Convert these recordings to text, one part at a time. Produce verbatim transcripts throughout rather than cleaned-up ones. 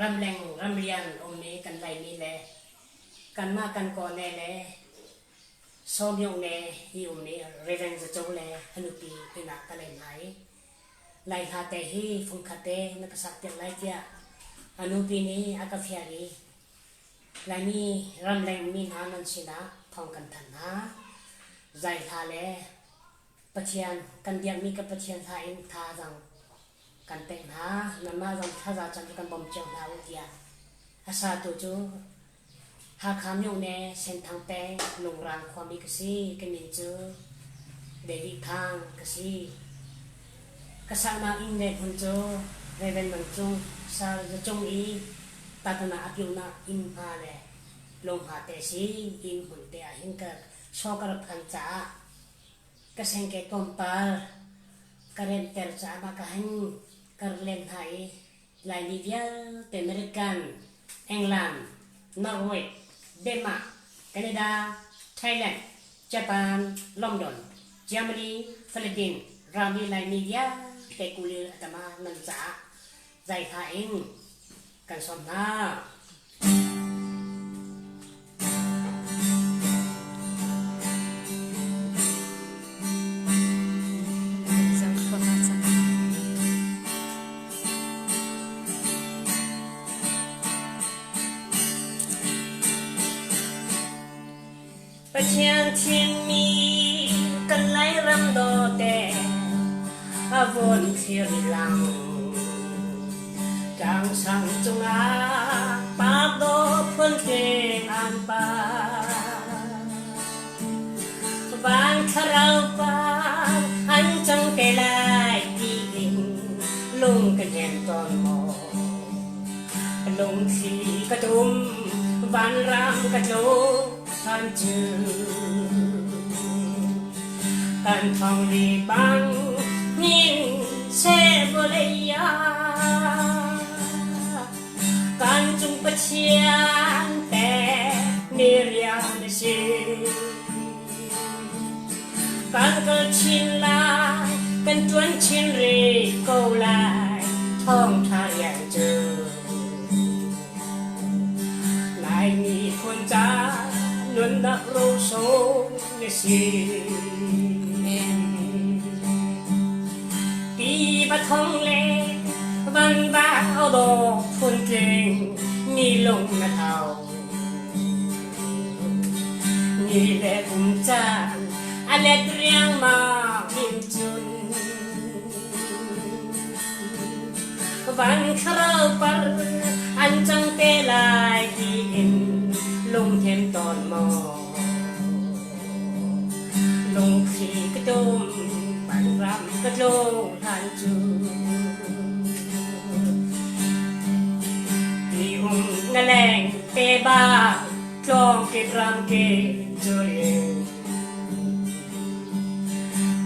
Ramleng ramlian um mi kan Laimi le kanmah kan kawhne le sawmyokne i um mi Reverend Za Cung le a nupi inn ah ka lei hna i Lai Hla te hi fungkhat te na ka sak piak lai tiah a nupi nih a ka fial i Laimi ramleng mi hna nan sinah thawng kan thanh hna. Zai Hla le Pathian kan biakmi ka Pathian hla in tha zang kan pek hna. Nanmah zong thazaang caan cu kan bawm cio hna u tiah a sa tu cu Hakha myone Senthang peng Lungrang khuami ka si. Ka min cu David Thang ka si. Ka saknak inn le hmun cu Reverend Mang Cung, Sar Za Cung i tatana a piuhnak inn hna le lung hna te a si. Inn hmun te ah hin ka sawh ka rak phan caah ka sengke tlawmpal ka remter caah mah ka han ka rak len hna i Laimi vialte American, England, Norway, Denmark, Canada, Thailand, Japan, London, Germany, Philippines ram i Laimi vialte kuli a tam a nan caah Zai Hla in kan sawm hna. Pathian thimmi kan Lairam dawte a vun thlir i lang. Tlangsang cungah pakdaw phun tling an pah. Van thlarau pang an cang te lai tiin lung ka hnem tawn maw? Lungthli ka tum, vanram ka tluk hlan cu kan thong li bang ning se vawlei ah kan cung Pathian te ni rian a si. Kan kal chin lai, kan ṭuan chin rih ko lai, thawngṭha rian cu Laimi phun ca nunnak ro sung na si. Tiva thong le van va aw dawh phun tling mi lung na thau. Ni le kum caan a let riangmang in cun van thlarau par an cang te lai tiin lungthem tawn maw? Lungthli ka tum, vanram ka tlung hlan cu ti um na leng te bang tlawng kip ram kip cu in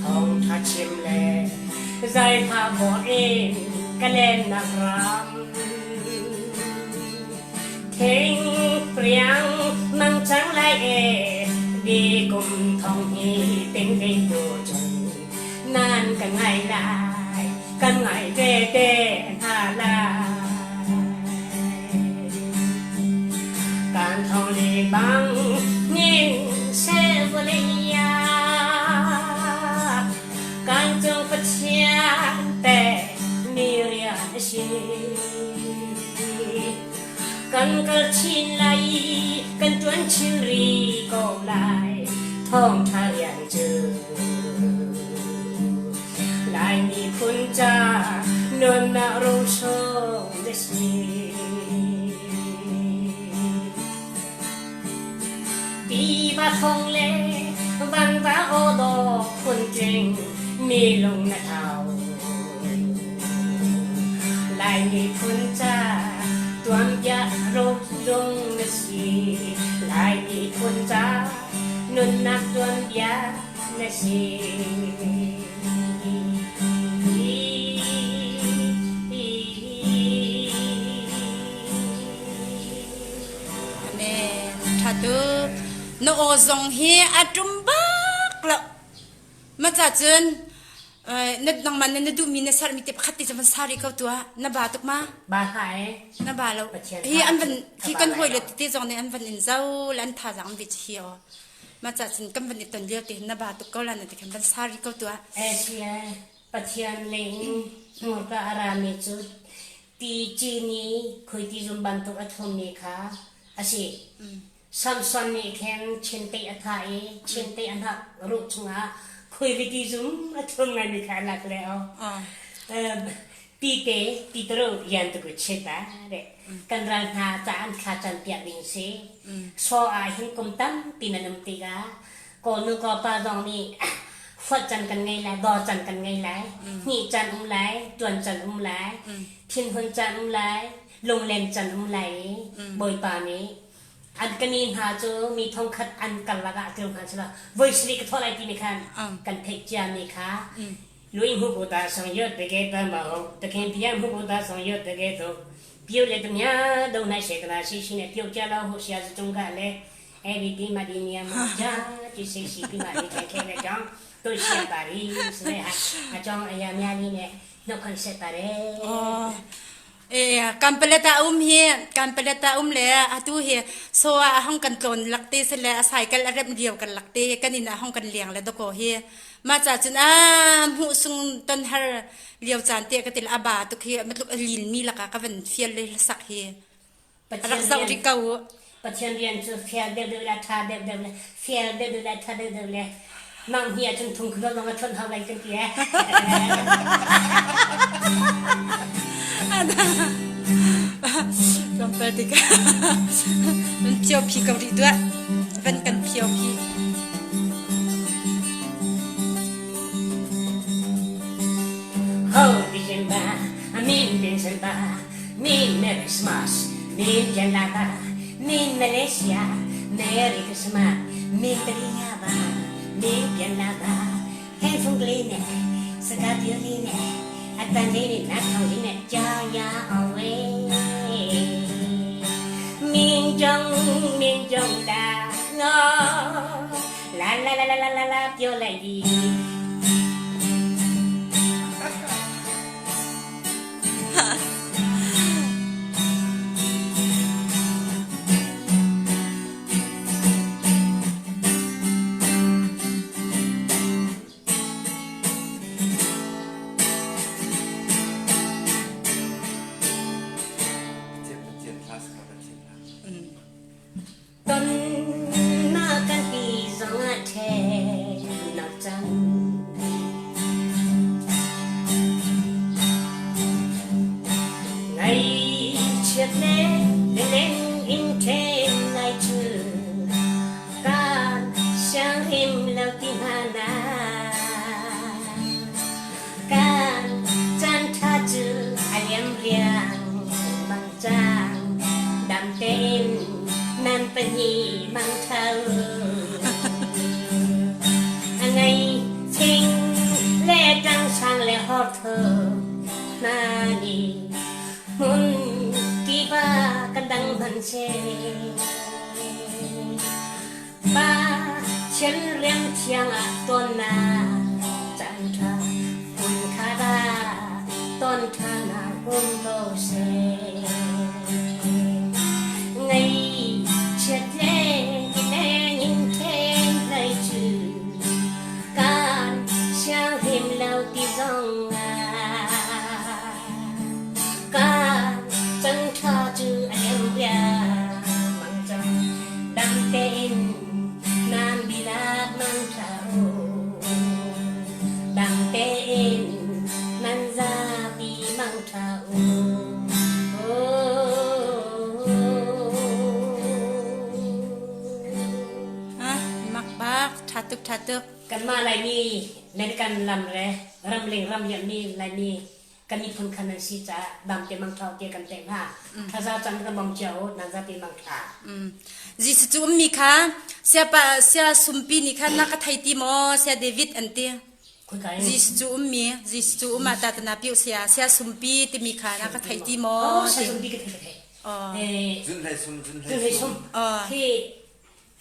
thawngṭha chim le Zai Hla bawh in ka lennak ram thing riang mang cang lai e. Ni kum thong hnih ting ding tu cun nan ka ngai lai, kan ngai vete hna lai. Kan thong li bang ning se vawlei ah kan cung Pathian te ni rian a si. Kan kal chin lai, kan ṭuan chin rih ko lai, thawngṭha rian cu Laimi phun ca nunnak ro sung na si. Tiva thong le van va aw dawh phun tling mi lung na thau. Laimi phun ca tuanbia ro lung na si. Laimi phun ca nunnak tuanbia na si. Amen. Ṭha tuk. Na aw zong hi a ṭum bak lo. Macah cun Eh, na, nangmah na, na duhmi na serhmi te pakhat te cu van sa rih ko tuah. Na ba tuk ma? Ba hlah e. Na ba lo. Pathian hi tha an van, a hi kan ba lai huai le lo. Tete zong nih an van in zo le an thazaang an ve ci hi aw. Mah ca cun kan van i ton lio te na ba tuk ko la na te khan van sa rih ko tuah. Eh, si e. Pathian le in hmurka a rami cu ti ci ni khuiti zum bantuk a thummi kha a si. Mm. Samson nih khin chinte a thah i, chinte a hnak ruh chungah khuiriti zum a thum ngaimi kha a lak le aw. Ah. Em, pite, Peter yan tu ku chita re. Mm. Kan ral hna caah an thla can piak ding si. Mm. Saw ah hin kum tampi nan um tikah, kawlnu kawlpa zong nih, fuat can kan ngei lai, daw can kan ngei lai, mm, hnih can um lai, ṭuan can um lai, mm, thinhun can um lai, lunglen can um lai i, mm, Bawipa nih an kan i hna cu mi thongkhat an kal lakah a ṭil hna si lo. Voi sarih ka thawh lai timi khan, um, kan theih ciami kha. Mm. Lui hmuh ta song yot te ke ta ma ho, ta khen pia hmuh ta song yot te ke to. Pio le ta mya do nai se ta na si si ne pio cia lo ho sia zu tung ka le. E bi pi ma di nia ma ja ti se si pi ma di ke ke le jong. To sia ta ri se le ha. A jong a ya mya ni ne. No kan se ta re. Oh. Eh, kan palet a um hi, kan palet a um le, atu hi, so a hong kan tlon lakte si le, a cycle a rem lio kan lakte hi, kan inn a hong kan liang le doko hi. Mah ca cun a hmuh sung ton har lio caan te ka ti le, a ba tuk hi, matluk a lin mi lakah ka van fial le sak hi. A rak zoh rih ko. Pathian rian cu fial deuh deuh le, ṭha deuh deuh le, fial deuh deuh le, ṭha deuh deuh le. Mangh hnih ahcun thung khuadawh zong a ṭhunh hau lai kan ti e. Kan pal tikah van phiophi ko rih tuah. Van kan phiophi. Ho December, a min December. Min Merry Christmas, min Pianlaba, min Malaysia, Merry Christmas, min Taliaba, min Pianlaba, Heng Fung Kli ne, Saka Piu Li ne, Atan Li ne, Nak Thang Li ne, Jaya Awe. Min Jong, Min Jong Da, no, la la la la la la la, Pio Lai Di. Ton hna kan ti zongah ṭhen lo cang. Ngaihchiat le leleng in ṭhen lai cu kan sianghrim lo ti hna hna. Kan caan ṭha cu a liam riang mang cang, dam tein nan pahnih mang ṭha u. A ngei cing le ṭang sang le hor tho hna nih hmun kip ah kan dang hman seh. Pathian rian thiang ah tonnak caan ṭha, hun khat ah ton ṭhan ah um ko seh. Ngaihchiat le leleng in ṭhen lai cu kan sianghrim lo ti zongah, kan caan ṭha cu a liam riang mang cang, dam tein nan biatak mang ṭha u, dam tein nan zapi mang ṭha u. Ah, makbak, ṭha tuk, ṭha tuk. Kanmah Laimi, American lam le ramleng ram liammi Laimi, kan miphun khan nan si caah dam te mang ṭha u tiah kan teh hna. Mm. Thazaang caan kan bawm cio, nan zapi mang ṭha. Mm. Jesuh cu ummi kha, Sia pa, Sia Sumpi nih khan na ka thei ti maw, Sia David an ti. Khui kai. Jesuh cu ummi, Jesuh cu um ah ta na piu sia, Sia Sumpi timi kha na ka thei ti maw? Oh, Sia Sumpi ka thei, ka thei. Oh. Eh, Zunhlei Sum, Zunhlei Sum. Oh. Khi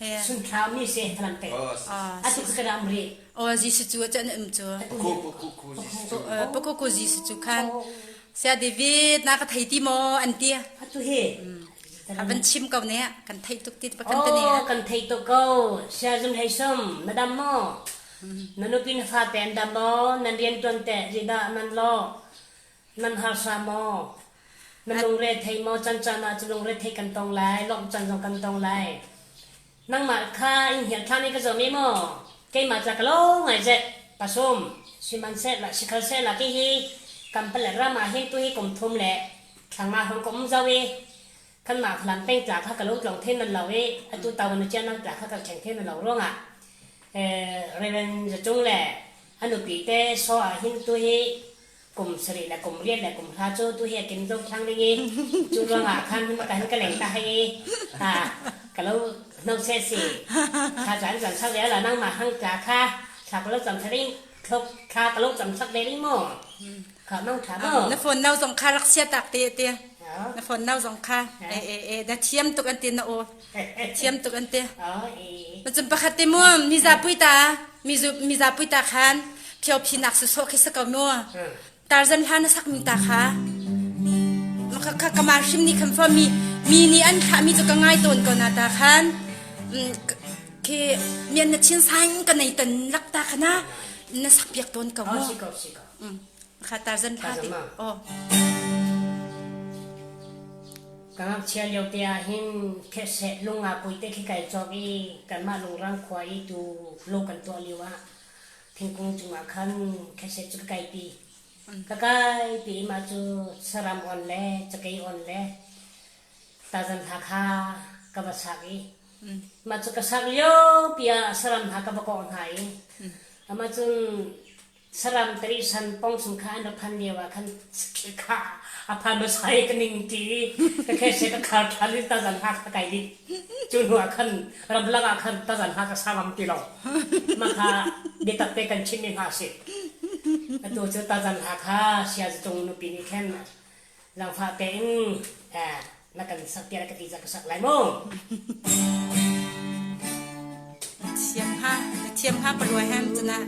He. Sun thlau mi se thalam te. Oh, ah, atu si ka dam ri. Oh, Jisu cu a chan um chu. Atu ko, ko, ko, ko, Jisu chu. Eh, pa ko, ko Jisu chu khan. Oh. Sia David, na ka thei ti maw, an ti. Atu he. Mm. Ka van chim ko ne, kan thei tuk ti pa kan te ne. Oh, kan thei tuk ko. Sia Zum Hei Som, na dam maw? Mm. Na nupi na fate an dam maw? Nan rian tuan te, ri dah nan lo. Nan harsa maw? Na lungre thei maw? Chan chan ah cu lungre thei kan tong lai, lawmh chan zong kan tong lai. Nangmah kha in hial thlang i ka zawm i maw? Keimah ca ka lo ngai zet, pasum, siman seh la, sikhal seh la, kei hi kan palet ram ah hin tu hi kum thum le thlanga hong ka um zo i, kanmah Falam peng tla kha ka lo tlawng thei man lo i, atu tau na cian nang tla kha ka cheng thei man lo ruangah, eh, Reverend Za Cung le a nupi te saw ah hin tu hi kum sarih le kum riat le kum hra cu tu hi a kim zo thlang ding i, cu ruangah khan hi mah ka hin ka leng ta hai i, ha, ka lo hno seh si. Kha caan caan sak ve la nangmah hang tla kha, tla ka lo cam sak ding, thlok tla ka lo cam sak ve ding maw? Kha mang tha maw? Na phone nau zong kha rak sia tak te te. Na phone nau zong kha. Eh, eh, eh, na thiam tuk an ti na aw. Thiam tuk an ti. Macun pakhat te mu, mi zapui ta, mi zu, mi zapui ta khan, phiau phi nak su so khi sa ko mu. Tarzan hla na sak mi ta kha. Kha, kha, ka ma hrim ni khan fa mi, mi ni an thlah mi cu ka ngai tawn ko na ta khan. Mm, k-, khi mi an na chin sang ka nei tan lak ta kha na, na sak piak tawn ko mu. Kha Tarzan hla ti. Oh. Ka ngakchia lio te ah hin khehseh lung a kui te khi kai cawk i kanmah lungrang khua i tu lo kan tuah lio ah thingkung cungah khan khehseh cu ka kaipi. Ka kaipi i mah cu saram on le cakei on le Tarzan hla kha ka va sak i mah cu ka sak lio pi ah saram hla ka va kawh hna i amah cun saram tari san pawng sung kha an rak phan lio ah khan sakhi kha a phan masa i ka ning ti i ka khehseh ka khar ṭhan i Tarzan hla kha kai dih. Cu hnu ah khan ramlak ah khan Tarzan hla ka sa ngam ti lo. Mah kha biatak te kan chimmi hna si. Atu cu Tarzan hla kha Sia Za Cung nupi nih khan zangfah tein, eh, na kan sak tiah ka ti zat ka sak lai maw? Thiam ha, thiam ha, paluai hem cun ah.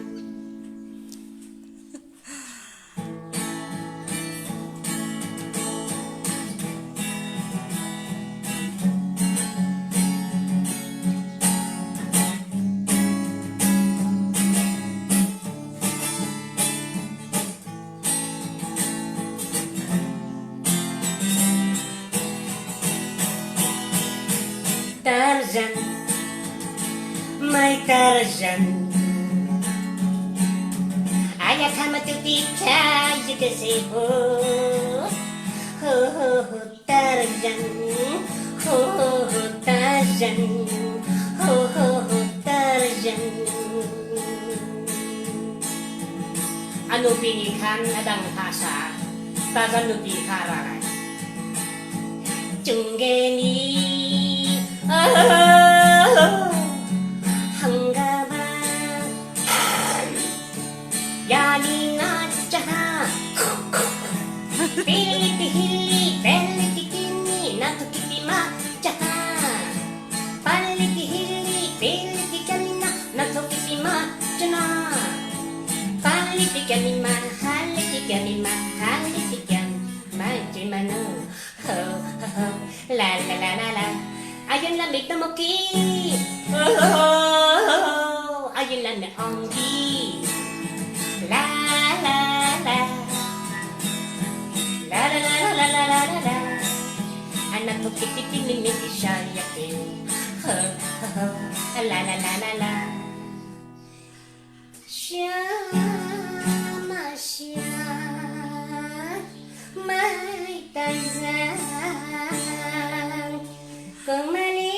Tarzan, my Tarzan. Aya kama tu ti cha yikase ho. Ho, ho, ho, Tarzan. Ho, ho, ho, Tarzan. Ho, ho, ho, Tarzan. A nupi nih khan a dang hla sa. Tarzan nupi kha a ra lai. Chungeni, oh, hangaba, yali na chaha, piliti hili, peliti kini, na tu kiti ma chaha, paliti hili, piliti kalina, na tu kiti ma chuna, paliti kalima, haliti kalima, haliti kalima, chimanu. Ho, ho, ho, la, la, la, la, la. Ayun la mi tamoki. Ho, ho, ho, ho, ho. Ayun la mi ongi. La, la, la. La, la, la, la, la, la, la, la, la. Ana pukiti pini mi ti shayaki. Ho, ho, ho. La, la, la, la, la. Shia, ma shia, mai Tarzan, kong mani,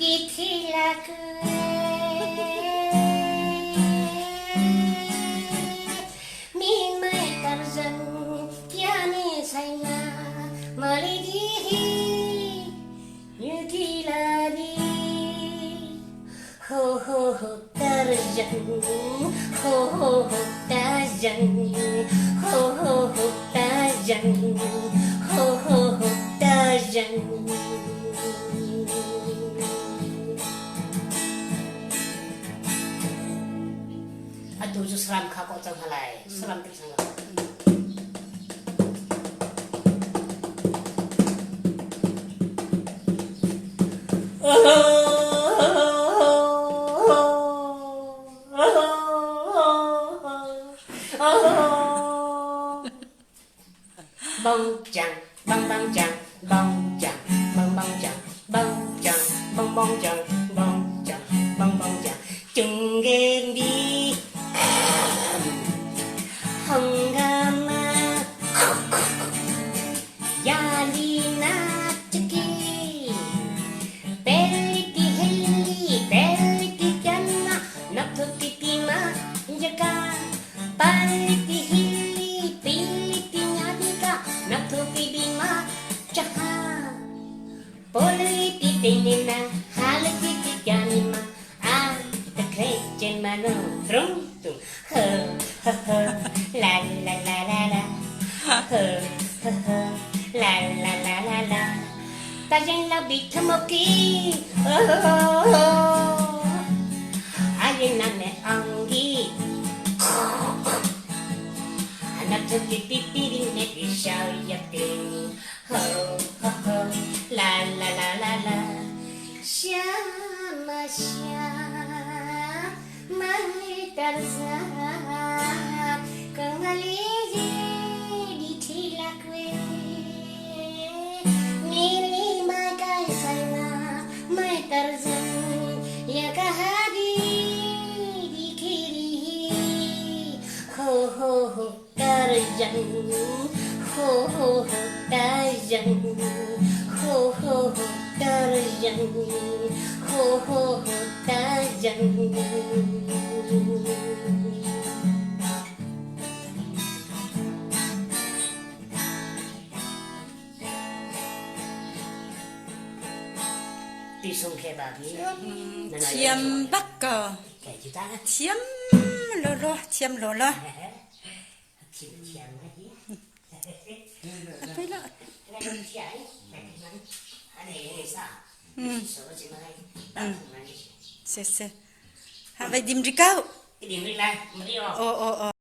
githi la kue. Mi mai Tarzan, kia mi sai na, mali di hi. Yuki lari. Ho, ho, ho, Tarzan. Ho, ho, ho, Tarzan. Ho, ho, ho, Tarzan. Ho, ho, ho, Tarzan. Tong halai, salam tersang. Bong chang, bong bong chang, bong chang, bong bong chang, bong chang, bong bong chang, bong chang, bong bong chang. Chung gen bi. Hong ga ma. Ya li na chiki. Peliti heli, peliti kana, na thuki tima, yaka. Paliti hili, piliti nyadika, na thuki bima, chaha. Politi tinina, haliti tikanima, a, the great Germano, drum, drum. Ho, ho, ho, la, la, la, la, la. Ho, ho, ho, la, la, la, la, la. Ta jeng la bi thamoki. Oh, oh, oh, oh. Aye na me angi. Ana thuki pipi di me bi shao ya ting. Ho, ho, ho, la, la, la, la, la. Sha ma sha, mai Tarzan. Kong mali di thila kwe. Mili mai kai sai la, mai Tarzan. Ya kahadi di kiri. Ho, ho, ho. Tarzan, ho, ho, ho, Tarzan, ho, ho, ho, Tarzan, ho, ho, ho, Tarzan. Ti sung khe ba bi. Thiam bak ka. Khe ji ta. Thiam lo lo, thiam lo lo. Apai la. Hmm. Hmm. Se, se. Ha, vai dim rikau. O, o, o.